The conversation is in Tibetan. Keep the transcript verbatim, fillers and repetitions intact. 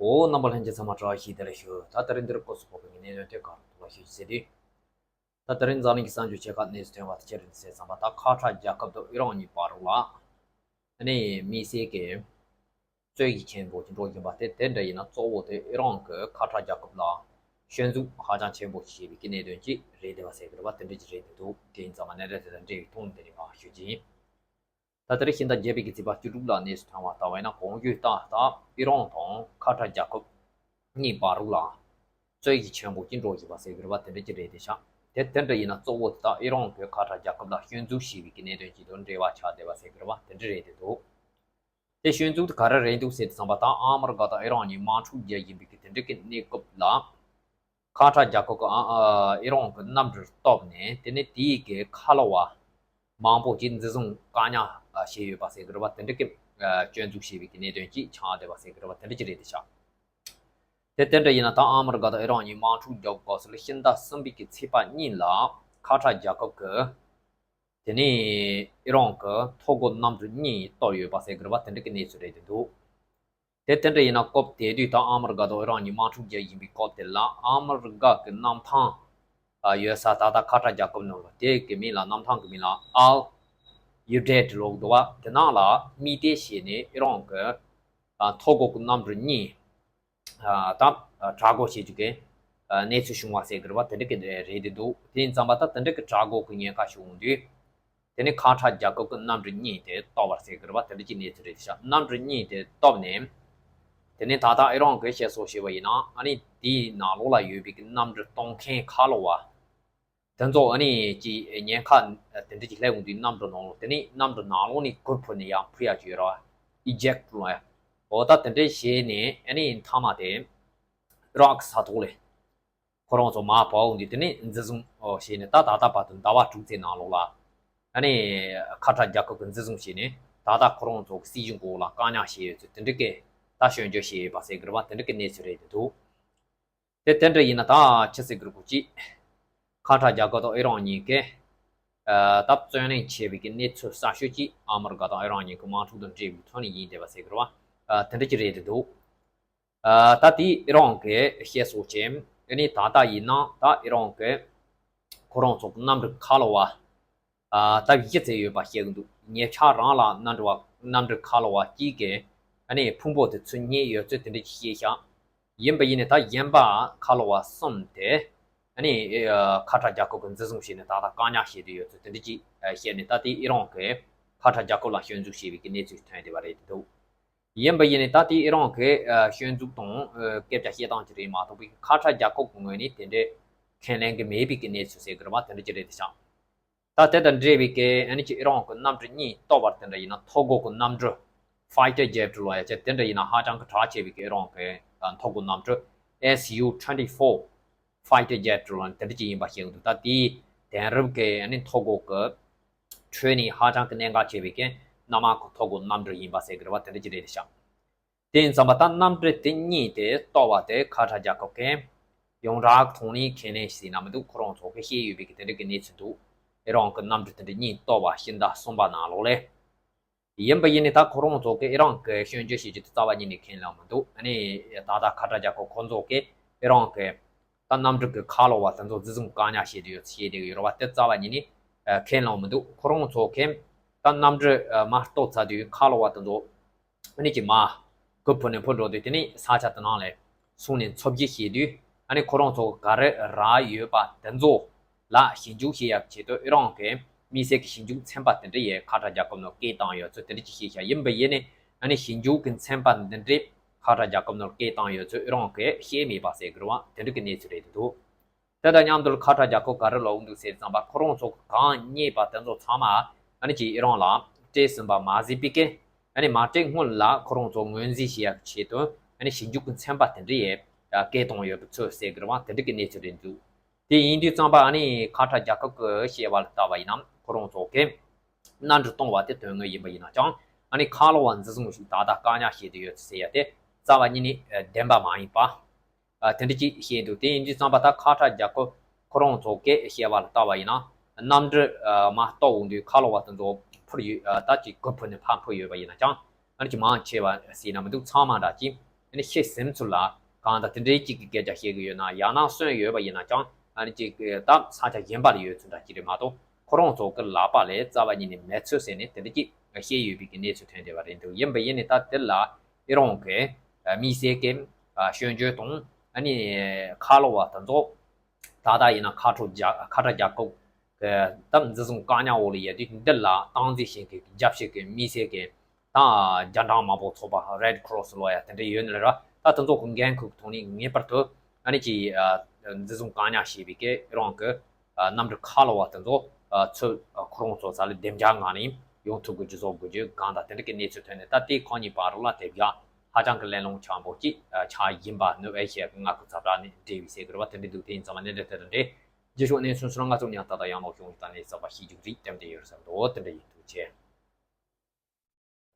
འོ། རྣམ་པ་ལྷན་རྒྱས་ཚང་མ་བཀྲ་ཤིས་བདེ་ལེགས་ཞུ། ད་དེ་རིང་འདིར་སྐོར་སུ་ཕོག་པའི་གནད་དོན་དེ་ག་རུ་ཐུག་པ་ཞུ་ཟེར་དུས། ད་དེ་རིང་འཛམ་གླིང་གི་གསར་འགྱུར་ཆེ་ཁག་གནས་ཚུལ་ཐོན་པ་དེ་ཅི་རེད་ཟེར་ཙམ་པ། ད་ཁ་ཁྲ་རྒྱལ་ཁབ་དང་ཨི་རན་གཉིས་བར་ལ་ཨ་ནི་དམིགས་བསལ་གྱི་རྩོད་གཞི་ཆེན་པོ་ཅིག་འགྲོ་བཞིན་པ་དེ། དེ་འདྲ་ཡིན་ན་གཙོ་བོ་དེ་ཨི་རན་གྱིས་ཁ་ཁྲ་རྒྱལ་ཁབ་ལ་སྐྱོན་འཛུགས་ཧ་ཅང་ཆེན་པོ་ཞིག་བྱས་པའི་གནད་དོན་ཅིག་རེད་བསྡད་པ་ཟེར་གྱི་རེད་པ། དེ་འདྲ་ཅིག་རེད་བསྡད་འདུག་དེ་ཡིན་ཙང་མ་གནད་འགག་དེ་དང་འབྲེལ་བའི་ཐོག་ནས་དེ་རིང་ང་ཞུ་རྒྱུ་ཡིན། ད་ལྟ་རེ་ཤིང་རྟ་བརྒྱད་པའི་གི་ཚེས་པ་བཅུ་དྲུག་ལ་གནས་ཚུལ་ཐོན་པ་ལྟ་བས་ན། གོང་ཞུས་ལྟར་ད་ཨི་རན་དང་ཁ་ཁྲ་རྒྱལ་ཁབ་གཉིས་བར་ལ་རྩོད་གཞི་ཆེན་པོ་ཅིག་འགྲོ་བཞིན་པ་ཟེར་གྱི་རེད་པ། དེ་འདྲ་ཅིག་རེད་དེ་ཤག་དེ་དེ་འདྲ་ཡིན་ན་གཙོ་བོ་དེ་ད་ཨི་རན་གྱིས་ཁ་ཁྲ་རྒྱལ་ཁབ་ལ་སྐྱོན་འཛུགས་བྱས་པའི་གི་གནད་དོན་ཅིག་དང་འབྲེལ་བ་ཆགས་བསྡད་པ་ཟེར་གྱི་རེད་པ། དེ་འདྲ་རེད་དེ་འདུག་དེ་སྐྱོན་འཛུགས་དེ་ག་རེ་རེད་འདུག་ཟེར་དུས་ཙམ་པ། ད་ཨ་མི་རི་ཀ་དང་ཨི་རན་གཉིས་དམག་འཁྲུག་རྒྱག་བཞིན་པའི་གི་དེ་འདྲ་གི་གནས་སྐབས་ལ། ཁ་ཁྲ་རྒྱལ་ཁབ་ཀྱིས་ཨ་ཨ་ཨི་རན་གྱི་གནམ་གྲུར་གཏུབ་ནས། དེ་ནས་དེའི་གི་ཁ་ལོ་བ་མང་པོ་ཅིག་འཛིན་བཟུང་བཀག་ཉར་བྱས་ཡོད་པ་ཟེར་གྱི་རེད་པ། དེ་འདྲ་གི་སྐྱོན་འཛུགས་བྱས་པའི་གི་གནད་དོན་ཅིག་ཆགས་བསྡད་པ་ཟེར་གྱི་རེད་པ། དེ་འདྲ་ཅིག་རེད་དེ་ཤག་དེ་དེ་འདྲ་ཡིན་ན་ད་ཨ་མི་རི་ཀ་དང་ཨི་རན་གཉིས་དམག་འཁྲུག་རྒྱག་སྐབས་སུ་ལ་ཕྱི་ཟླ་གསུམ་པའི་གི་ཚེས་པ་གཉིས་ལ་ཁ་ཁྲ་རྒྱལ་ཁབ་ཀྱིས། དེ་ནས་ཨི་རན་གྱི་མཐོ་སྒོ་གནམ་གྲུ་གཉིས་གཏོར་ཡོད་པ་ཟེར་གྱི་རེད་པ། དེ་འདྲ་གི་གནས་ཚུལ་རེད་དེ་འདུག་དེ་དེ་འདྲ་ཡིན་ན་སྐབས་དེ་དུས་ད་ཨ་མི་རི་ཀ་དང་ཨི་རན་གཉིས་དམག་འཁྲུག་རྒྱག་བཞིན་པའི་སྐབས་དེ་ལ་ཨ་མི་རི་ཀ་གི་གནམ་ཐང་ཡོད་ས། ད་ལྟ་ཁ་ཁྲ་རྒྱལ་ཁབ་ནང་ལ་དེ་གི་མིང་ལ། གནམ་ཐང་གི་མིང་ལ་ཨལ་ཡུ་ཏྲེ་ཏི་ལབ་འདུག་པ། དེ་ནང་ལ་དམིགས་གཏད་བྱས་ནས་ཨི་རན་གྱི་མཐོ་སྒོ་གི་གནམ་གྲུ་གཉིས་ད་དྲག་འགོག་བྱེད་རྒྱུ་གི་གནས་ཚུལ་བྱུང་བ་ཟེར་གྱི་རེད་པ། དེ་འདྲ་གི་རེད་དེ་འདུག་དེ་ཡིན་ཙམ་པ་ད་དེ་འདྲ་གི་དྲག་འགོག་གི་ཉེན་ཁ་བྱུང་དུས། དེ་ནས་ཁ་ཁྲ་རྒྱལ་ཁབ་ཀྱི་གནམ་གྲུ་གཉིས་དེ་གཏོར་བ་ཟེར་གྱི་རེད་པ། དེ་འདྲ་གི་གནས་ཚུལ་རེད་ཤག་གནམ་གྲུ་གཉིས་དེ་གཏོར་ནས། དེ་ནས་ད་ལྟ་ཨི་རན་གྱིས་བཤད་སྲོལ་བྱས་པ་ཡིན་ན། ཨ་ནི་དེའི་ནང་ལོགས་ལ་ཡོད་པའི་གི་གནམ་གྲུ་གཏོང་མཁན་ཁ་ལོ་བ་དེ་ཚོ་ཨ་ནི་ཅིག་ཉེན་ཁ་དེ་འདྲ་ཅིག་སླེབས་འོང་དུས་གནམ་གྲུ་ནང་ལོགས། དེ་ནས་གནམ་གྲུ་ནང་ལོགས་ནས་གུར་ཕུབ་ནས་ཡར་འཕུར་ཡག་ཅིག་ཡོད་རེད་པ། ཨི་ཇེག་ལབ་ཡ། འོ་ད་དེ་འདྲ་བྱས་ནས་ཨ་ནི་མཐའ་མ་དེ་ཨི་རན་གྱི་ས་ཐོག་ལ་ཁོ་རང་ཚོ་མར་བབས་འོང་དུས། དེ་ནས་འཛིན་བཟུང་བྱས་ནས་ད་ད་ལྟ་བར་དུ་ཟླ་བ་དྲུག་ཙམ་ནང་ལོགས་ལ་ཨ་ནི་ཁ་ཁྲ་རྒྱལ་ཁབ་ཀྱིས་འཛིན་བཟུང་བྱས་ནས། ད་ལྟ་ཁོ་རང་ཚོ་གི་སྲིད་གཞུང་གི་འོག་ལ་བཀག་ཉར་བྱས་ཡོད་ཚུལ་དེ་འདྲ་གི་ད་སྐྱོན་བརྗོད་བྱས་ཡོད་པ་ཟེར་གྱི་རེད་པ། དེ་འདྲ་གི་གནས་ཚུལ་རེད་དེ་འདུག་དེ་དེ་འདྲ་ཡིན་ན་ད་ཅི་ཟེར་དགོས་རེད། གཅིག་ཁ་ཁྲ་རྒྱལ་ཁབ་དང་ཨི་རན་གཉིས་ཀས་ཨ་ད་རྩོད་གླེང་བྱས་པའི་གི་གནས་ཚུལ་གསར་ཤོས་གཅིག་ཨ་མི་རི་ཀ་དང་ཨི་རན་གཉིས་ཀྱི་དམག་འཁྲུག་དང་འབྲེལ་བའི་ཐོག་ནས་ཡིན་བསྡད་པ་ཟེར་གྱི་རེད་པ། ཨ་དེ་འདྲ་ཅིག་རེད་དེ་འདུག་ཨ་ད་དེ་ཨི་རན་གྱིས་བཤད་སྲོལ་བྱས། ཨ་ནི་ད་ལྟ་ཡིན་ན་ད་ཨི་རན་གྱིས་ཁོ་རང་ཚོ་གི་གནམ་གྲུ་ཁ་ལོ་བ་ཨ་ད་བཞི་ཙམ་ཡོད་པ་བཤད་གི་འདུག་ཉེ་ཆར་རང་ལ་གནམ་གྲུ་བ་གནམ་གྲུ་ཁ་ལོ་བ་གཅིག་གིས་ཨ་ནི་ཕུང་པོ་དེ་ཚུར་རྙེད་ཡོད་ཚུལ་དེ་འདྲ་ཅིག་བཤད་ཤག་ཡིན་པ་ཡིན་ནའི་ད་གཞན་པ་ཁ་ལོ་བ་གསུམ་དེ་ཨ་ནི་ཨ་ཁ་ཁྲ་རྒྱལ་ཁབ་ཀྱིས་འཛིན་བཟུང་བྱས་ནས་ད་ལྟ་བཀག་ཉར་བྱས་བསྡད་ཡོད་ཚུལ་དེ་འདྲ་ཅིག་ཨ་བཤད་ནས། ད་དེ་ཨི་རན་གྱིས་ཁ་ཁྲ་རྒྱལ་ཁབ་ལ་སྐྱོན་འཛུགས་བྱས་པའི་གི་གནས་ཚུལ་ཐོན་བསྡད་པ་རེད་འདུག་ཡིན་པ་ཡིན་ནའི་ད་དེ་ཨི་རན་གྱིས་ཨ་སྐྱོན་འཛུགས་དང་ཨ་སྐད་ཆ་བཤད་སྟངས་ཅིག་རེད་མ་གཏོགས་པའི་ཁ་ཁྲ་རྒྱལ་ཁབ་ཀྱི་ངོས་ནས་དེ་འདྲའི་ཁས་ལེན་གྱི་མེད་པའི་གི་གནས་ཚུལ་ཟེར་གྱི་རེད་པ། དེ་འདྲ་ཅིག་རེད་དེ་ཤག་ད་དེ་དང་འབྲེལ་བའི་གི་ཨ་ནི་ཅིག་ཨི་རན་གྱི་གནམ་གྲུ་གཉིས་གཏོར་བ་དེ་འདྲ་ཡིན་ན། མཐོ་སྒོ་གི་གནམ་གྲུ་ཕའི་ཊར་ཇེཊ་ལབ་ཡ་ཅིག་དེ་འདྲ་ཡིན་ན་ཧ་ཅང་གི་གྲགས་ཆེ་བའི་གི་ཨི་རན་གྱི་ཨ་མཐོ་སྒོ་གནམ་གྲུ་S U twenty four fighter jet ལབ་ནས་དེ་འདྲ་ཅིག་ཡིན་པ་བཤད་གི་འདུག་ད་དེའི་དེང་རབས་ཀྱི་ཨ་ནི་མཐོ་སྒོ་གི་ཁྲོད་ནས་ཧ་ཅང་གི་གནད་འགག་ཆེ་བའི་གི་གནམ་དམག་གི་མཐོ་སྒོ་གནམ་གྲུ་ཡིན་པ་ཟེར་གི་རེད་པ། དེ་འདྲ་ཅིག་རེད་ཤག་དེ་ཡིན་ཙམ་པ་ད་གནམ་གྲུ་དེ་གཉིས་དེ་གཏོར་བ་དེ་ཁ་ཁྲ་རྒྱལ་ཁབ་ཀྱིས་ཡོངས་གྲགས་ཐོག་ནས་ཁས་ལེན་བྱས་ན་མི་འདུག་ཁོ་རང་ཚོ་གིས་བཤད་ཡོད་པའི་གི་དེ་འདྲ་གི་གནས་ཚུལ་འདུག་ཨི་རན་གྱི་གནམ་གྲུ་དེ་འདྲ་གཉིས་གཏོར་བ་ཕྱི་ཟླ་གསུམ་པ་ནང་ལོགས་ལ། ཡིན་པ་ཡིན་ནའི་ད་ཁོ་རང་ཚོ་གིས་ཨི་རན་གྱིས་སྐྱོན་བརྗོད་བྱེད་རྒྱུ་དེ་རྩ་བ་ཉིད་ནས་ཁས་ལེན་མི་འདུག་ཨ་ནི་ད་ལྟ་ཁ་ཁྲ་རྒྱལ་ཁབ་ཁོ་ཚོ་གིས་ཨི་རན་གྱི་ད་གནམ་གྲུ་གི་ཁ་ལོ་བ་དེ་ཚོ་འཛིན་བཟུང་བཀག་ཉར་བྱས་བསྡད་ཡོད་ཟེར་བཤད་བསྡད་ཡོད་རེད་པ། དེ་རྩ་བ་ཉིད་ནས་ཨ་ཁས་ལེན་མི་འདུག་ཁོ་རང་ཚོ་གིས་ད་གནམ་གྲུ་ཨ་མར་གཏོར་ཚར་དུས་ཁ་ལོ་བ་དེ་ཚོ་ཨ་ནི་ཅིག་མར་གུར་ཕུབ་ནས་འཕུར་འགྲོ་དུས། དེ་ནས་ས་ཆ་དེ་ནང་ལ་སོང་ནས་འཚོ་བཞིན་བྱས་དུས། ཨ་ནི་ཁོ་རང་ཚོ་ག་རེ་རག་ཡོད་པ་དེ་ཚོ་ལ་ཞིབ་འཇུག་བྱེད་ཡག་ཆེད་དུ་ཨི་རན་གྱི་དམིགས་བསལ་གྱི་ཞིབ་འཇུག་ཚན་པ་དེ་འདྲ་ཡས་ཁ་ཁྲ་རྒྱལ་ཁབ་ནང་སྐད་བཏང་ཡོད་ཚུལ་དེ་འདྲ་ཅིག་བཤད་ཤག་ཡིན་པ་ཡིན་ནའི་ཨ་ནི་ཞིབ་འཇུག་གི་ཚན་པ་འདི་འདྲས་ཁ་ཁྲ་རྒྱལ་ཁབ་ནང་སྐད་བཏང་ཡོད་ཚུལ་ཨི་རན་གྱིས་བཤད་མེད་པ་ཟེར་གི་རེད་པ། དེ་འདྲ་གི་གནས་ཚུལ་རེད་འདུག་དེ་དང་མཉམ་དུ་ཁ་ཁྲ་རྒྱལ་ཁབ་ག་རེ་ལབ་འདུག་ཟེར་ཙམ་པ། ཁོ་རང་ཚོ་གང་རྙེད་པ་དེ་ཚོ་ཚང་མ་ཨ་ནི་ཅིག་ཨི་རན་ལ་སྤྲད་ཟིན་པ་མ་ཟད་པའི་གི་ཨ་ནི་མ་སྤྲད་སྔོན་ལ་ཁོ་རང་ཚོ་ངོས་འཛིན་བྱེད་ཡག་ཆེད་དུ་ཨ་ནི་ཞིབ་འཇུག་གི་ཚན་པ་དེ་འདྲ་ཡས་སྐད་བཏང་ཡོད་པའི་ཚུལ་ཟེར་གི་རེད་པ། དེ་འདྲ་གི་གནས་ཚུལ་རེད་འདུག་དེ་ཡིན་དུས་ཙམ་པ་ཨ་ནི་ཁ་ཁྲ་རྒྱལ་ཁབ་ཀྱིས་བཤད་པ་ལ་ལྟ་བ་ཡིན་ན། ཁོ་རང་ཚོ་གིས་གནམ་གྲུ་གཏོང་བ་དེ་དོན་དངོས་ཡིན་པ་ཡིན་ན་ཀྱང་། ཨ་ནི་ཁ་ལོ་བ་འཛིན་བཟུང་ཞིག་ད་ལྟ་བཀག་ཉར་བྱས་བསྡད་ཡོད་ཟེར་ཡ་དེ་རྩ་བ་ཉིད་ནས་བདེན་པ་མ་ཡིན་པ། ཨ་དེ་འདྲ་ཅིག་བཤད་འདུག་དེ་ཡིན་དུས་ཙམ་པ་ད་ཁ་ཁྲ་རྒྱལ་ཁབ་ཁོ་རང་ཚོ་གིས་བཤད་པ་ལ་ལྟ་བ་ཡིན་ན། གནམ་གྲུ་ཨ་མར་གཏོར་འོང་དུས་ཁ་ལོ་བ་དེ་ཚོ་འཕུར་ཡོད། ཨ་ད་ཅིག་གུར་ཕུབ་ནས་ཕར་འཕུར་ཡོད་པ་ཡིན་ན་ཀྱང་། ཨ་ནི་ཅིག་མང་ཆེ་བ་ཟེར་ན་མི་འདུག་ཚང་མ་འདྲ་ཅིག་ ཨ་ནི་ཤི་ཟིན་ཚུལ་ལ་གང་ལྟར་དེ་འདྲའི་གཅིག་གི་སྐད་ཆ་བཤད་གི་ཡོད་ན། ཡང་ན་གསོན་ཡོད་པ་ཡིན་ན་ཀྱང་ཨ་ནི་གཅིག་ད་ས་ཆ་གཞན་པ་ལ་ཡོད་ཚུལ་འདྲ་གཅིག་རེད་མ་གཏོགས། ཁོ་རང་ཚོ་གི་ལག་པ་ལ་རྩ་བ་ཉིད་ནས་མེད་ཚུལ་ཟེར་ནས་དེ་འདྲ་གཅིག་བཤད་ཡོད་པའི་གི་གནས་ཚུལ་ཐོན་བསྡད་པ་རེད་འདུག་ཡིན་པ་ཡིན་ནའི་ད་དེ་ལ་ཨི་རང་གི་དམིགས་བསལ་གྱི་སྐྱོན་བརྗོད་དང་ཨ་ནི་ཁ་ལོ་བ་དེ་ཚོ་ད་ལྟ་ཡིན་ན་ཁ་ཕྲོ་རྒྱ་ཁ་ཕྲ་རྒྱལ་ཁབ་ཀྱི་ད་འཛིན་བཟུང་བཀག་ཉར་འོག་ལ་ཡོད་དུས། འདི་ལ་སྟངས་འཛིན་བྱེད་མཁན་གྱི་རྒྱབ་བཤད་མཁན་དམིགས་བསལ་གྱི་ད་རྒྱ་གྲམ་དམར་པོ་ཚོགས་པ་Red Cross ལོ་ཡ་དེ་འདྲ་ཡོད་ནི་རེད་ར། ད་དེ་ཚོ་གི་འགན་ཁུར་ཐོག་ནས་ངེས་པར་དུ་ཨ་ནི་ཀྱི་འཛིན་བཟུང་བཀག་ཉར་བྱས་པའི་གི་རང་གི་གནམ་གྲུ་ཁ་ལོ་བ་དེ་ཚོ་ཚུར་ཁོ་རང་ཚོ་ས་ལ་བདེ་འཇགས་ངང་ནས་ཡོང་ཐུབ་དགོས་རྒྱུ་བཟོ་དགོས་རྒྱུ་གང་དང་དེ་འདྲ་གི་གནས་ཚུལ་ཐོན་ནས། ད་ལྟའི་ཁོང་གཉིས་བར་ལ་དེ་བཞག་ཧ་ཅང་གི་གླེང་སློང་ཆེན་པོ་ཅིག་ཆགས་ཡིན་པ་ནུབ་ཨེ་ཤི་ཡ་གི་མངའ་ཁུལ་ཚབ་ར་ནས་འབྲེལ་བའི་གསལ་གི་རེད་བ། དེ་འདྲ་འདུག་དེ་ཡིན་ཙང་མ་གནད་འགག་དེ་དང་འབྲེལ་རྗེས་ཕྱོགས་གནས་ཚུལ་སོགས་ང་ཚོ་ཡང་ད་ལྟ་ཡང་ལོག་ཤོང་ཡོད་ད་ནས་རྩ་བ་ཤེས་རྒྱུ་རིགས་དེ་འདྲ་ཡོད་བསམ་འདུག་དེ་འདྲ་ཡིན་འདུག་ཅེས།